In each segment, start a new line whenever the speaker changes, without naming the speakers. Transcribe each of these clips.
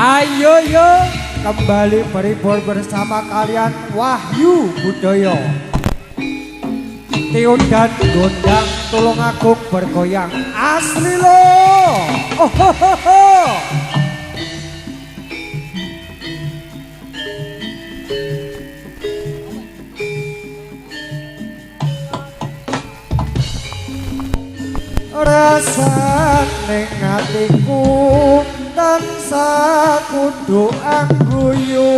Ayo yo kembali berhibur bersama kalian Wahyu Budoyo. Tiodan gondang Tulungagung bergoyang asli loh. Oh, ho, ho, ho. Rasane atiku tansah kudu angguyu,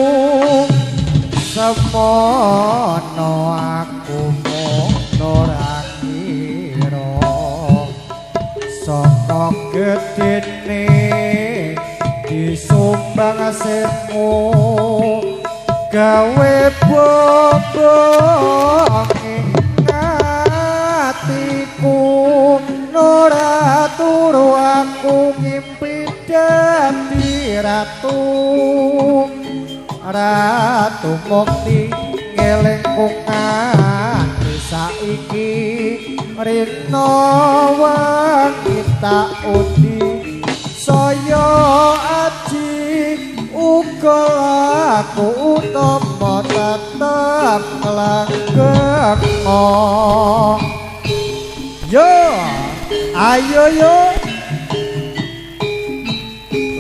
semono aku mung ora kira saka gedene disumbang semu gawe bobong ing atiku. Ora turu aku ngimpi dadi ratu, ratu mukti ngelingku nganti saiki rina wengi tak undi saya aji uga laku utama tetep langgeng. Yo ayo yo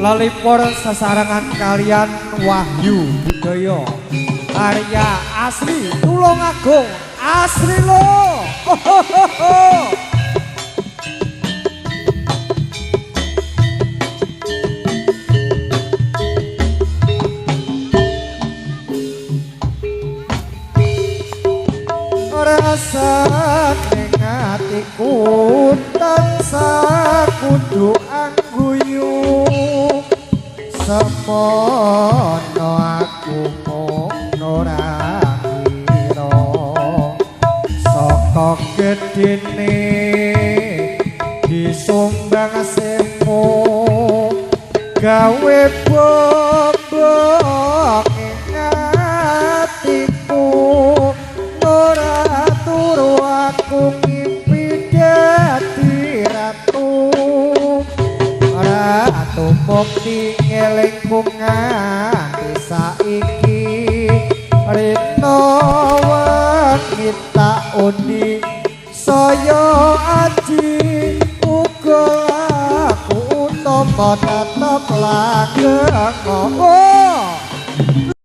lelipur sesarengan kalian Wahyu Budoyo karya asli Tulungagung asli lo. Oh, ho, ho, ho. Rasane atiku tansah kudu angguyu, semono aku mung ora kira saka gedene disumbang semu gawe bobong ing atiku. Ora turu aku ngimpi dadi ratu, ratu mukti ngelingku nganti saiki rina wengi tak undi saya aji uga laku utama tetep langgeng.